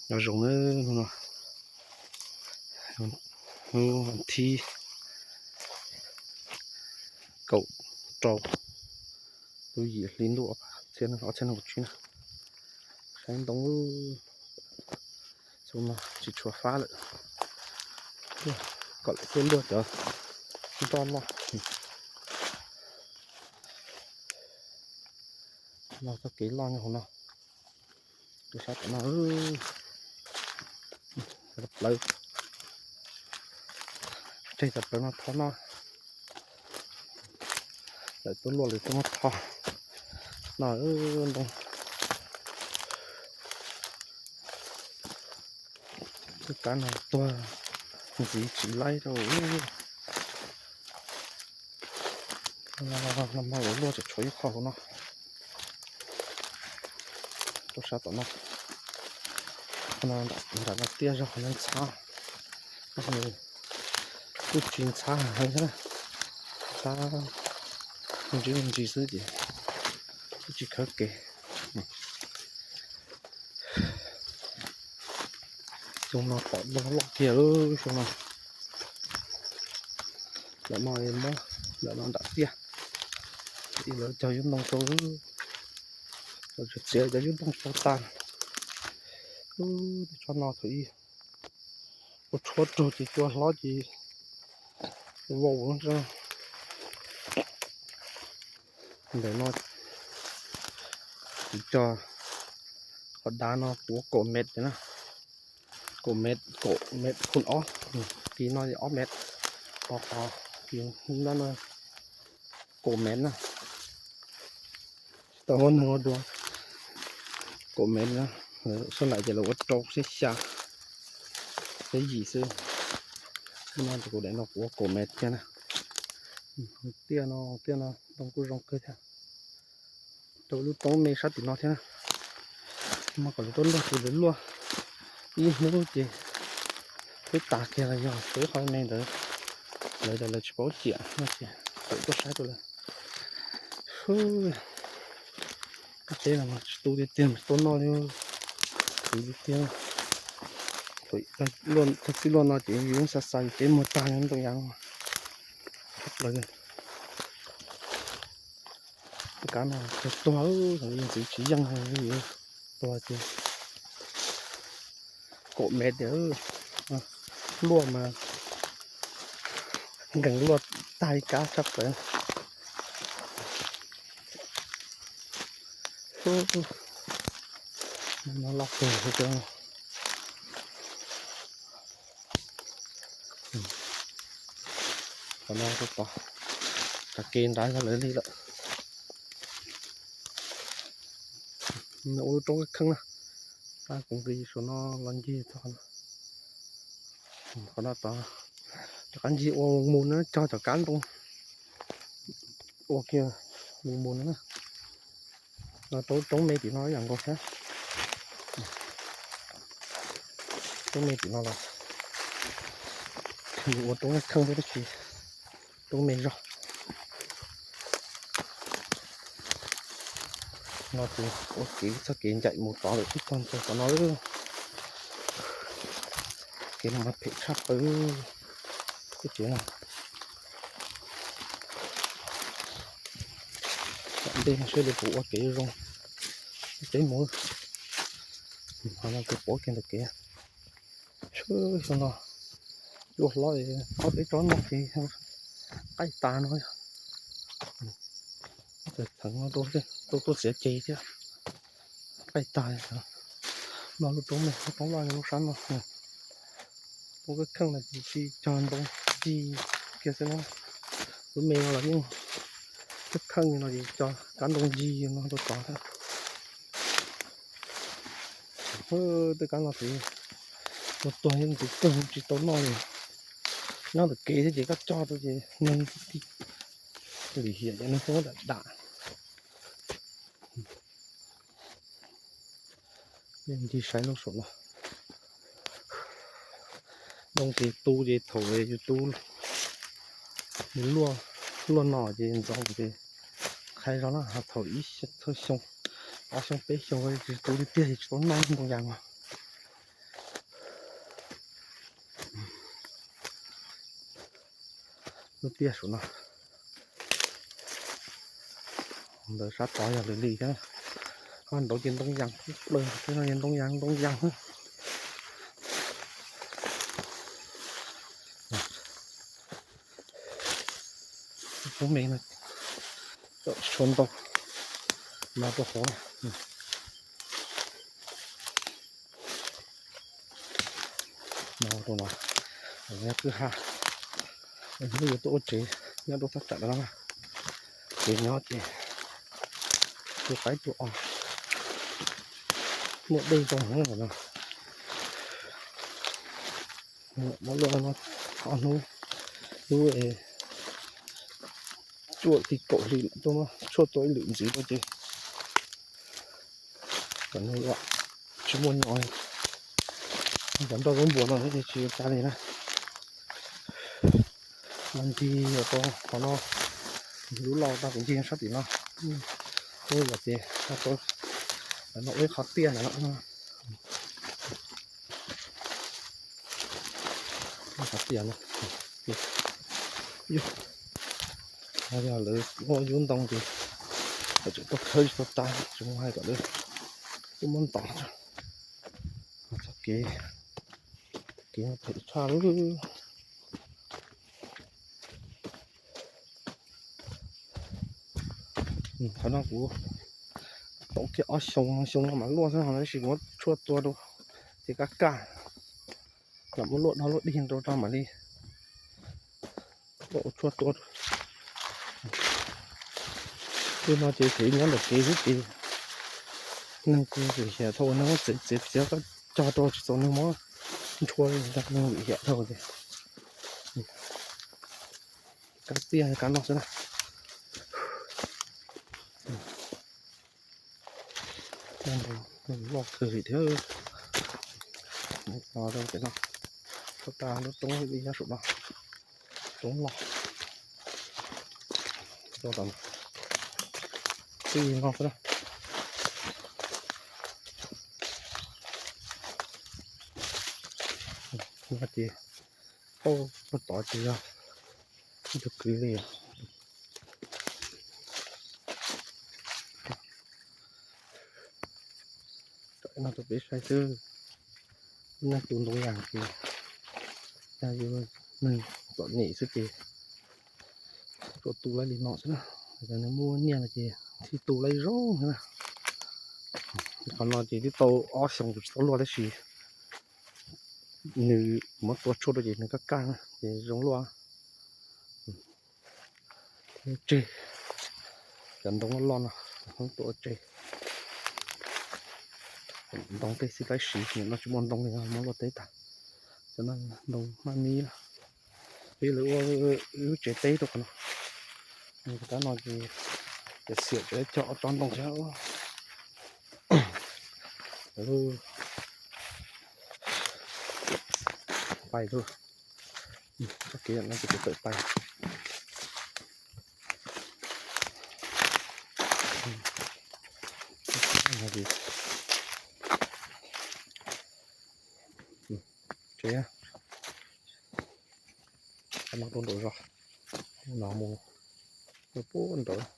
Nyob zoo nawb, hnub no hnub thib kaum rau lub yim hli ntuj ob txhiab nees nkaum tsib na. Saib ntoo, xyoo no tsis tshua fab lawm, kom lawv tuaj luaj cov nroj loj. Los txoj kev loj nyob hauv no, rau sab tom no, plawv, tseg cov plawv no tho noj, lawv tuaj luaj lawv tuaj muab tho no ntoo. Tus kab no tuag ntxiv tsis laib rau. No mas luaj tseem tshuav ib qho hauv no, rau sab tom no. Qhov no nram no tiaj zog, qhov no ntxhab, kuj tsis ntxhab heev thiab, tab ntsis ntsis xwb ces kuj tsis khawb kev. Xyoo no pom loj loj kiag xyoo no. Lawm no, lawm no nram tiaj, lawv cog yub ntoo rau, txiav cov yub ntoo rau tas. Tsob no thaum ub ua tshuab raug ces cua hlob ces vau. Ntawm no kuv cog qhov dav no kuv ua kaum mev na, kaum mev, kaum mev phun ob, kis no ob mev, ho qhov kis nrab no kaum mev na. Tsis tau muaj neeg ua dua, kaum mev na. Sab nraud ces lawv ua rau xya, xya, xya yim xwb. No ces kuv daim no kuv ua kaum mev thiab na. Tiaj no, tiaj no ntoo kuj zoo kawg thiab. Rau lub roob me sab tim no thiab na. Mas kom lawv tuaj luaj ces lawv luaj ib hnub ces twb tas kiag los yog tshuav ib qho me ntawd. Lawv tias lawv tsis paub ciam no ces txawm tuaj saib rau lawv. Ub, teb no mas tsis tu tiag tiag, tsis tau noj li, khwv tiag tiag. Thaum txij luaj no ces yus yeej xa xa yus teb muag tag nyob ntoo yas no. Tshaj plaws li. Tus kab no tuag, ntxiv tsis yeej, tuag ces kaum mev tiag, luaj mas nkees luaj tag ib kab tshaj plaws. No loj kawg. Qhov no rau tod, tag kev nrad yog lawv li lawm. Ua lub roob kheej na, tab kuv nqis saum no los ncig txog qhov no. Qhov no tod, cov kab ncig ua mus mus na, cog cov kab ntoo ua kiag mus mus na. No rau roob me tim no yam nkaus thiab. Roob me tim no los nws ua roob kheej thiab tab sis roob me zog. No ces ua kev txoj kev ncaim mus tod lawm twb txog ntua qhov no lawm. Kev no mas phem tshaj plaws. Koj tsev no, ntej no seb li puas ua kev zoo, peb mus. Qhov no ces pov kiag ntawm kev. Xyoo no cua hlob, ob peb tsob no ces qaij tas no. Tseem theev no rau, tuaj txiav ceg thiab, qaij tas. No lub roob me, lub roob loj, lub sab no. Ua kab kheej no ces tsis cog ntoo, ci kiag xwb na. Lub me no los yeej kab kheej no ces cog kab ntoo ncig no rau tod thiab. Tej kab no ces ua tuag yeej ntxim kawg, tsis tau noj li. Nyob ntawm kev thiab ces koj cog rau ces neeg ti lim hiam ces neeg tuaj dam dam. Ncig saib lub saum no. Ntoo ces tu ces thaum yus tu, yus luaj, luaj no ces ntxoov ces qhai zog na, thaum ib xyoo, ob xyoo peb xyoo tsis tu tiag tiag ces tsis tau noj ntoo yas no. Tiaj saum no, ntawm sab tod yog lwm li thiab. Ho nraud ces ntoo yas plaws, tej no yog ntoo yas ntoo yas. Lub me no tsis tshua ntau, no rau hauv na. No rau no, nyob kwj ha, hnub yuav tuaj ua tsev nyob rau thaj tsam no na. Ces nyob ces tua qaib tua os, muaj dej zoo heev no. Muab luaj no ob hnub, lub cuaj tim kaum hli tuaj muab tshuaj tua ib lwm ntxiv rau ces kom nws tsis muaj nyo. Cov nroj zaub npua no ces tsis ua cas li na. Mas ncig rau qhov no, lub lauj tau kuv ncig sab tim no, lub yog ces no ua ib qhov tiaj ntawm no. Qhov tiaj no, yog lawv muab yub ntoo ces lawv tseem tuaj khawb tsis tau tas, tsis muaj hais kom lawv tuaj muab ntov. Txoj kev, kev no phem tshaj lawm. Qhov no kuv tau kiag ob xyoo, xyoo no mam luaj xwb, tab sis kuv muab tshuaj tua rau ces kaj kaj, lam muab luaj dog luaj dig rau rau mam li ua tshuaj tua. Tej no ces tseem nyob ntawm kev xwb ces neeg kuj vim hiam thaum neeg muab txiav txiav txiav koj cog rau tsis txaus neeg muab nrhua li, neeg vim hiam dhau ces kab tiaj kab no xwb na. Loj kawg li thiab. Rau pem no, tau tas lub roob ib yab saum no, roob loj, rau tom no, txij no xwb na. Ces, o, tod ces yog ib tug kwv li. Tso no rau peb saib xwb. Neeg tu ntoo yas ces yog yus neeg txom nyem xwb ces tsuas tu laib li no xwb na. Yog nws muaj nyiaj no ces thiaj tu laib zoo xwb na. Qhov no ces twb tau ob xyoos kuv tsis tau luaj tab sis nws muab tua tshuaj rau ces nws kaj kaj na ces zoo luaj. Thiab tseg, cov ntoo loj loj no, hnub tuaj ua tseg. Ntoo tej xib taib siv, nim no tsis muaj ntoo li, muab luaj teb tag. Cov no ntoo maj mib na, peb lawv ua lub tsev teb rau qhov no. Tab no ces xiam tsev cog ob tsob ntoo thiab. Lub pais lub, txoj kev no ces kuv tawm pais. Tsev no rau nraum zos, no mus rau pem nraud.